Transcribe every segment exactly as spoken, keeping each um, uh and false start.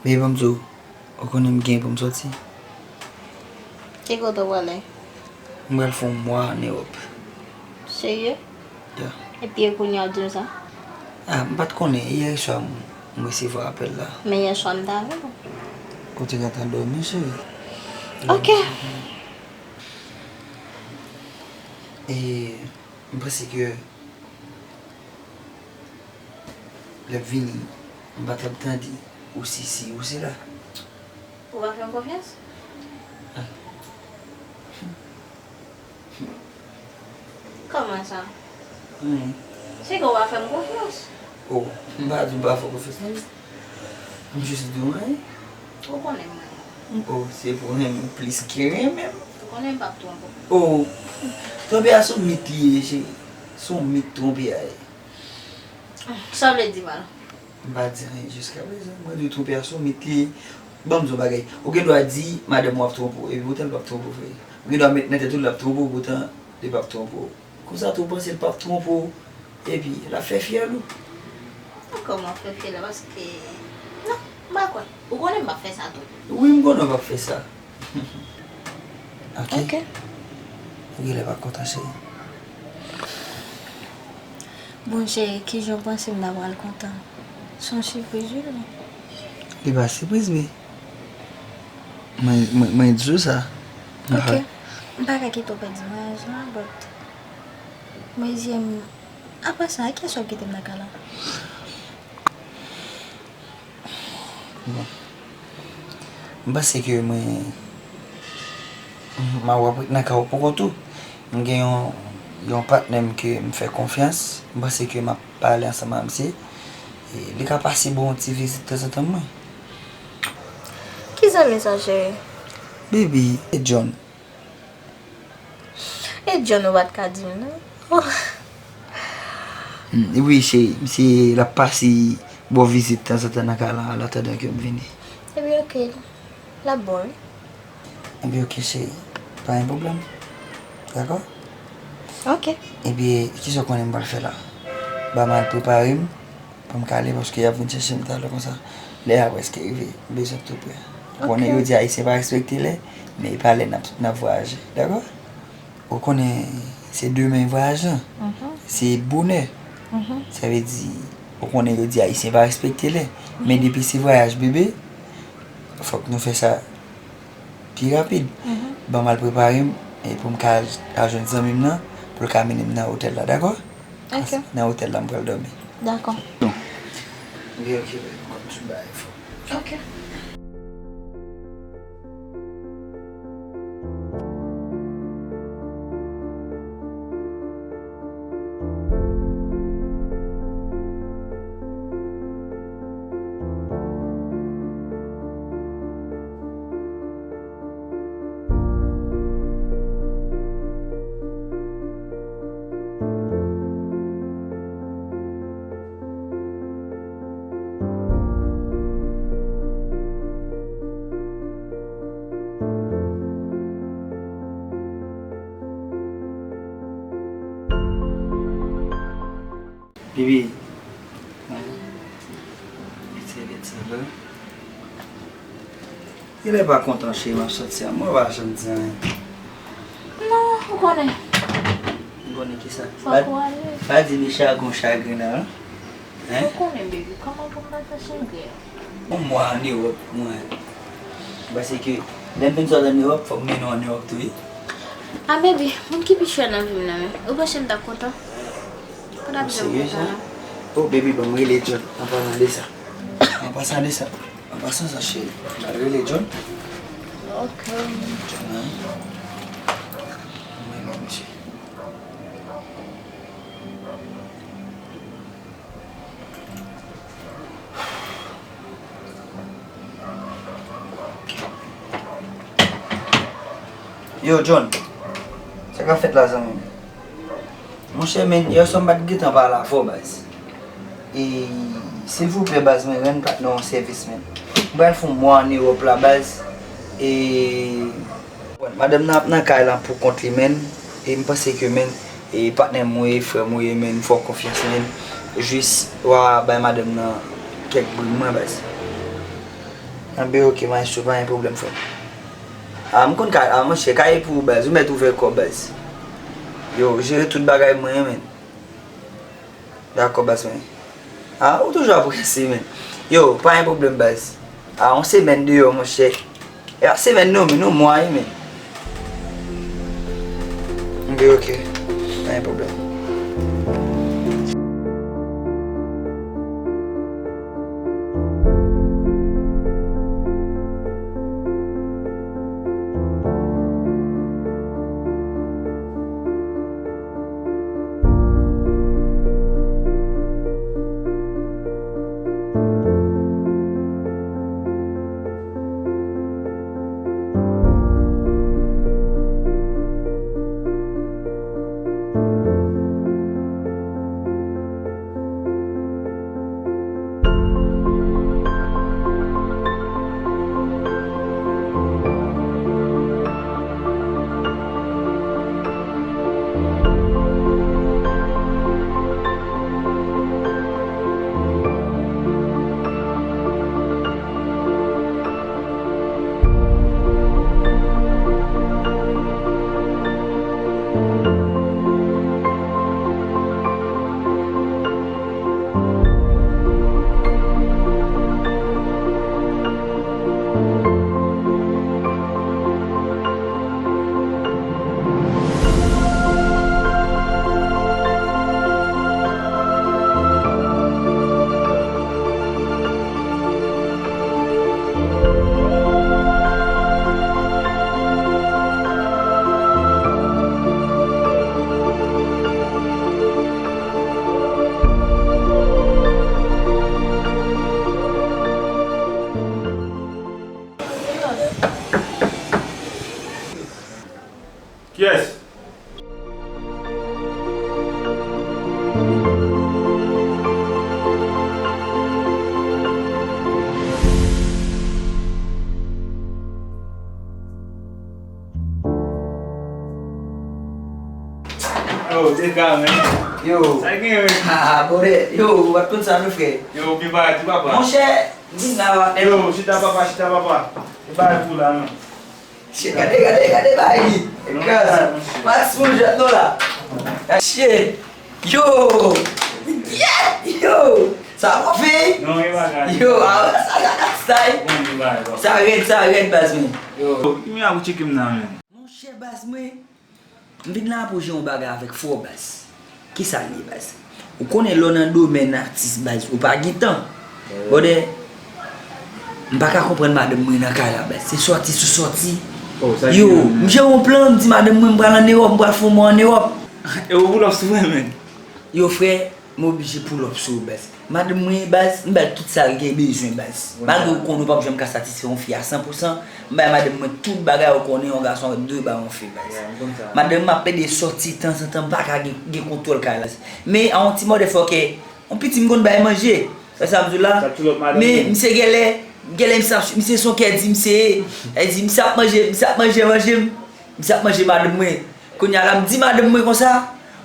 Bebe, ban m di w, ou konnen m gen pou m sòti. Ki kote w prale? M pral fè yon mwa ann Ewòp. Serye? Yeah. Epi e kounye a w di m sa? Ah, m pa t konnen. Yè swa m, m resevwa apèl la. Men yè swa m t avè w. Ou te gentan dòmi, cheri. Ok. E m panse ke lè m vini, m pa t ap tande ou sisi, ou sila. Ou pa fè m konfyans? Ah. Kòman sa? Anyen. Se ke w pa fè m konfyans. Oh, m pa di w pa fè konfyans non. M jis di w anyen. Ou konnen m renmen w. Oh, se pou renmen plis ke renmen m. Ou konnen m p ap twonpe w. Oh, twonpe a se yon mit li ye, cheri. Se yon mit twonpe a ye. Sa w vle di m la? M pa di anyen jiskaprezan. Mwen di w twonpe a se yon mit li ye. Ban m di w yon bagay. Ou gen dwa di madanm ou ap twonpe w, epi poutan l p ap twonpe w vre. Ou gen dwa met nan tèt ou l ap twonpe w, poutan li p ap twonpe w. Konsa tou, ou panse l p ap twonpe w, epi l ap fè fyèl ou. Ankò m ap fè fyèl la, paske, non, m pa kwè. Ou konnen m p ap fè sa tou. Wi, m konnen w p ap fè sa. Ok. Ok. Ou genlè pa kontan, cheri. Bon, cheri, kijan w panse m ta pral kontan? Se yon sipriz, wi, non? Li pa sipriz, wi. Mwen, mwen, mwen di w sa. Ok. M pa ka kite w pèdi vwayaj la, but mwen di m, apre sa, a kiyès w ap kite m nan kay la? Bon. M panse ke mwen, m ap ap ret nan kay ou poko tou. M gen yon, yon patnè m ke m fè konfyans. M panse ke m ap pale ansanm ak misye. E li ka pase ba w yon ti vizit tanzantan mwen. Ki zanmi sa, cheri? Baby, e John. E John ou pa t ka di m non. Oh. Mm, wi, cheri, misye l ap pase ba w vizit tanzantan nan kay la, an atandan ke m vini. Ebyen, ok. L ap bon, wi. Ebyen, ok, cheri. Pa gen pwoblèm. Dakò? Ok. Ebyen, kisa w konnen m pral fè la? Ban m al prepare m. Pou m ka ale, paske y ap vin chèche m talè konsa. Lè a prèske rive, m bezwen tou prè. Ou konnen yo di Ayisyen pa respekte lè, men e pa lè n ap, n ap vwayaje, dakò? Ou konnen se demen vwayaj lan, se bonè. Sa vle di, ou konnen yo di Ayisyen pa respekte lè, men depi se vwayaj bebe, fòk nou fè sa pi rapid. Ban m al prepare m, e pou m ka al, al jwenn zanmi m nan, pou l ka mennen m nan otèl la, dakò? Ok. Nan otèl la, m pral dòmi. Dakò. Ok, ok, baby, m konn sou bagay fò. Ok. Bibi. Lèt sa la. Genlè pa kontan cheri m ap sòti a, mwen pa janm di anyen. Non, ou konnen. M konnen kisa? Fòk ou ale. Pa di Micha gon chagren nan, hein? Ou konnen, baby, kòman pou m pa fè chagren? Yon mwa ann Ewòp, mwen. Paske lè m vin sot ann Ewòp, fòk m mennen w ann Ewòp tou, wi. Ah, baby, moun ki pi chè nan vi m nan, men. Ou panse m t ap kontan? Ou t ap janm kontan, non. Oh, baby, ban m rele John, an palan de sa. An pasan de sa. An pasan sa, cheri. M al rele John. Ok. John, hein? Mwen, non, mesye. Yo, John, sa k ap fèt la, zanmi m? Monchè, men, yè swa m pa t gentan pale avè w, baz. E, silvouplè, baz, mwen rann patnè w yon sèvis, men. M pral fè yon mwa ann Ewòp la, baz. E, madanm nan ap nan kay lan pou kont li, men. E m panse ke, men, e patnè m ou ye, frè m ou ye, men, m fè w konfyans, men. Jis, w a bay madanm nan kèk bri mwen, baz. Anben, ok, maestro, pa gen pwoblèm, frè m. A, m konn ka, a, monchè, kay pou ou, baz. Ou mèt ouvè kò, baz. Yo, jere tout bagay mwen, men. Dakò, baz, men. A, ou toujou ap prese, men. Yo, pa gen pwoblèm, baz. A, yon semèn deyò, monchè. E pa semèn non, men, yon mwa, wi, men. Ok, ok. Pa gen pwoblèm. Kiyès? Yo, Dega, men. Yo. Sa gen, men? Ah, bòdè. Yo, ou pa t konn sa, non, frè. Yo, ou gen bagay tou, papa. Monchè, vin la, papa. Yo, chita, papa, chita, papa. Gen bagay pou la, non. Shit, gade, gade, gade bagay li. Non, ekraz. Max, monchè, non, la. Shit. Yo. Yeah, yo. Sa bon, fi? Non, e bagay. Yo, a, sa, sa, sa, sa. Bon, e bagay, papa. Sa rèd, sa rèd, baz, men. Yo, ki mwen ap tcheke m nan, men? Monchè, baz, mwen. M vin la pou jwe yon bagay avèk frè w, baz. Kisa l ye, baz? Ou konnen lè w nan domèn atis, baz, ou pa gen tan. Bòdè, m pa ka konprann madanm mwen nan kay la, baz. Se sòti sou sòti. Yo, m jere yon plan, m di madanm mwen m pral ann Ewòp, m pral fè yon mwa ann Ewòp. E ou pull up sou mwen, men. Yo, frè, m oblije pull up sou ou, baz. Madanm mwen, baz, m ba l tout sa l gen bezwen, baz. Malgre ou konnen ou p ap janm ka satisfè yon fi a san pou san, m bay madanm mwen tout bagay ou konnen yon gason ap dwe ba yon fi, baz. Madanm mwen ap pede sòti tanzantan, m pa ka gen, gen kontwòl kay la. Men a yon ti motherfucker, yon piti m konn bay manje. Wè sa m di w la? Men misye genlè, genlè misye ap, misye se yon kè di misye ye. Li di misye ap manje, misye ap manje, manje m. Misye ap manje madanm mwen. Kounye a la, m di madanm mwen konsa.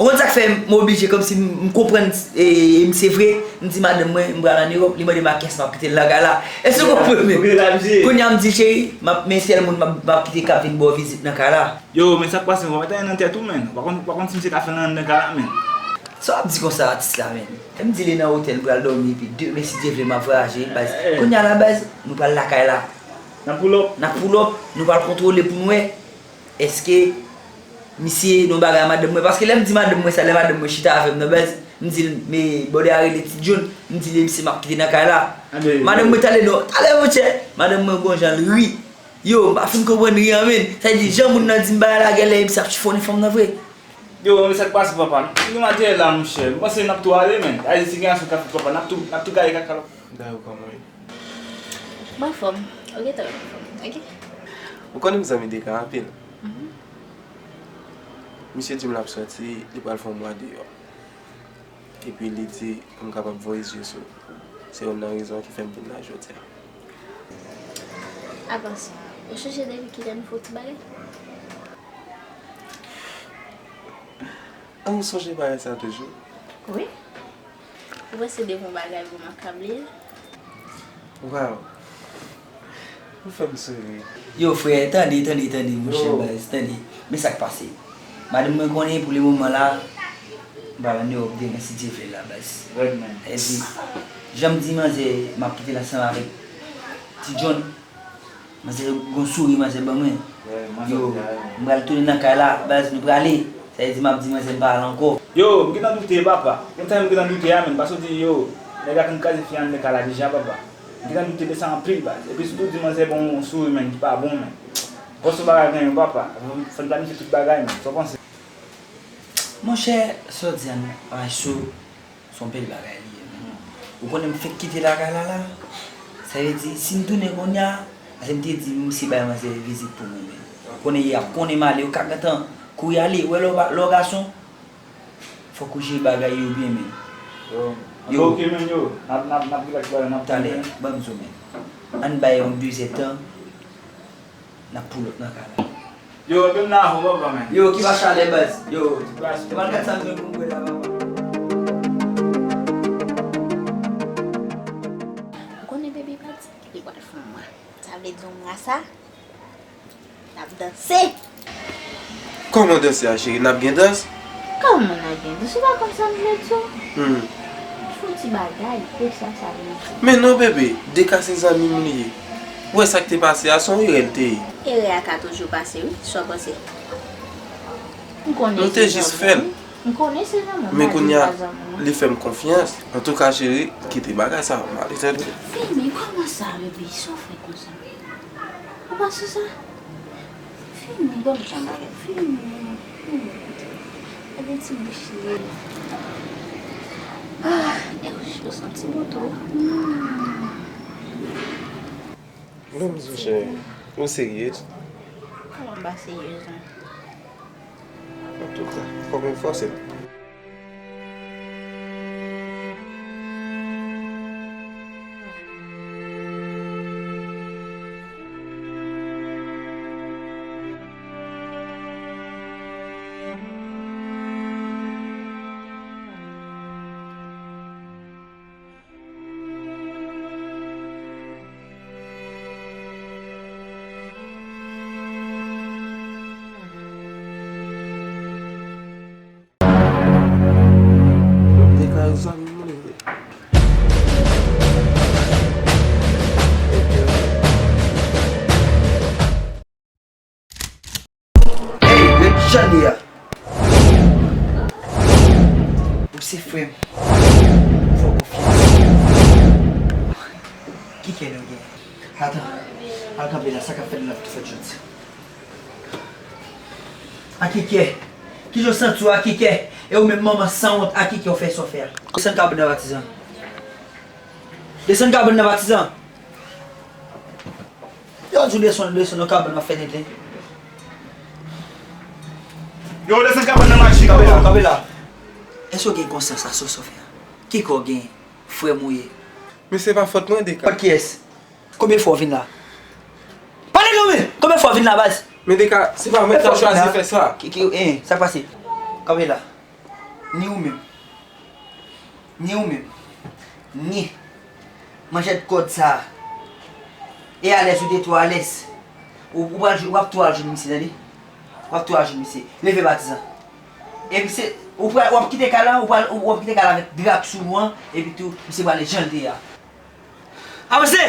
Ou konn sa k fè m oblije kòmsi m, m konprann, e, misye vre. M di madanm mwen, m pral ann Ewòp, li mande m a kiyès m ap kite l nan kay la. Èske w konprann, men? Kounye a m di, cheri, m ap, men sèl moun m ap, m ap kite k ap vin ba w vizit nan kay la. Yo, men sa k pase, w pa mete anyen nan tèt ou, men. W pa konn, w pa konn si misye ka fè l nan, nan kay la, men. Sa w ap di konsa, atis la, men? M di li nan otèl, m pral dòmi, epi demen, si Dye vle, m ap vwayaje, baz. Kounye a la, baz, nou pral lakay la. N ap pull up? N ap pull up, nou pral kontwole pou n wè. Èske misye nan bagay a madanm mwen? Paske lè m di madanm mwen sa, lè madanm mwen chita avè m nan, baz, m di l, men bòdè a rele Ti John, m di li, misye m ap kite nan kay la. Madanm mwen tale non, tale monchè. Madanm mwen gon jan l ri. Yo, m pa fin konprann ri an, men. Sa vle di, jan moun nan di m bagay la, genlè misye ap chifonnen fanm nan vre. Yo, men sa k pase, papa? Nou gen materyèl la, monchè. M panse n ap tou ale, men. Sa vle di, si gen aksyon k ap fèt, papa, n ap tou, n ap tou gaye kaka la. Dayou, kòman w ye? M anfòm. Ou gentan wè m anfòm, ok? Ou konnen m zanmi Dega anpil. Mhm. Misye di m l ap sòti, li pral fè yon mwa deyò. Epi li di pou m kapab voye zye sou ou. Se youn nan rezon ki fè m vin la jodi a. Avan sa, ou sonje depi kilè nou fè yon ti bagay? An, ou sonje bagay sa toujou? Wi. Ou panse depi yon bagay bon m ap ka bliye l? Waw! Ou fè m souri. Yo, frè, tande, tande, tande, monchè, baz, tande. Men sa k pase. Madanm mwen konnen pou le moman la, m pral an Ewòp demen, si Dye vle la, baz. Rèd, man. Èdi, jan m di manzè, m ap kite l ansanm avèk Ti John. Manzè gon souri, manzè ban mwen. Yo, m pral tounen nan kay la, baz, nou prale. Sa vle di m ap di manzè m pa al ankò. Yo, m gentan doute, papa. Yon tan m gentan doute a, menm, paske w di, yo, nèg la konn kraze fi a anndan kay la deja, papa. M gentan doute de sa anpil, baz. Epi sitou di manzè ba w yon souri, menm, ki pa bon, menm. Fò se yon bagay gen yon papa. Fò n planifye tout bagay, menm. Sa w panse? Monchè, sa w di a, Ayso, se yon bèl bagay li ye, menm. Ou konnen m fenk kite lakay la, la. Sa vle di, si m tounen kounye a, paske m te di misye bay manzè vizit pou mwen, menm. Ou konnen y ap konnen m ale, yo ka gentan kouri ale. Ou wè lè w pa, lè w gason, fòk ou jere bagay yo byen, menm. Yo, yo. Ok, menm, yo. N ap, n ap, n ap relax, bagay, n ap talè, ban m zo, menm. Ann bay yon dezè tan, n ap pull up nan kay la. Yo, menm nan avè w, papa, menm. Yo, ki pa chalè, baz. Yo, e pa kat san mil pou m bwè la, papa. Ou konnen bebe pati, li pral fè yon mwa. Sa vle di yon mwa sa, n ap danse. Kòman danse a, cheri? N ap gen dans? Kòman n ap gen dans? Ou pa konn sa m vle di w? Hmm. Fè yon ti bagay, se sa sa vle di. Men non, bebe, Deka se zanmi m li ye. Ou wè sa k te pase a, se yon erè l te ye. Erè a ka toujou pase, wi. Sa w panse? M konnen se zanmi m. Nou te jis fè l. M konnen se zanmi m. Men kounye a, li fè m konfyans. Antouka, cheri, kite bagay sa, m ale, tande. Fini, kòman sa, bebe? Sa w fè konsa? Ou pa sou sa? Fini, ban m jan bagay. Fini, fini. Gade ti bouch li. Ah, e w cho, santi bon tou. Hmm. Bon, m di, cheri, ou serye? Kòman m pa serye, non? Antouka, fòk nou fòse l. Deka zanmi m li ye. Ey, ret jan li ye a. Ou se frè m. Fè w konfyans. Ki kè nou gen? Atan, al kanpe la, sa k ap fèt la, ap tou fèt jodi. Akikè. Kijan w santi w, Akikè? E ou menm manman sanwont, Akikè, w fè sa w fè a? Desann kabann nan, patizan. Desann kabann nan, patizan. Yo di w desann, desann nan kabann nan, fè tenten. Yo, desann kabann nan, machi. Kanpe la, kanpe la. Èske w gen konsyans a sa w fè a? Ki kè w gen? Frè m ou ye. Men se pa fòt mwen, Deka. Fòt kiyès? Konbyen fwa w vin la? Pale non, men! Konbyen fwa w vin la, baz? Men Deka, se pa mwen k ta chwazi fè sa. Ki, ki, en, sa k pase? Kanpe la. Ni ou menm. Ni ou menm. Ni manchèt kòd sa a. E alèz ou te twò alèz. Ou, ou pral, w ap twò al jwenn misye, tande? W ap twò al jwenn misye. Leve, patizan. Epi se, ou pral, w ap kite kay la, ou pral, w ap kite kay la avèk dra k sou ou an, epi tou, misye prale jan l te ye a. Avanse!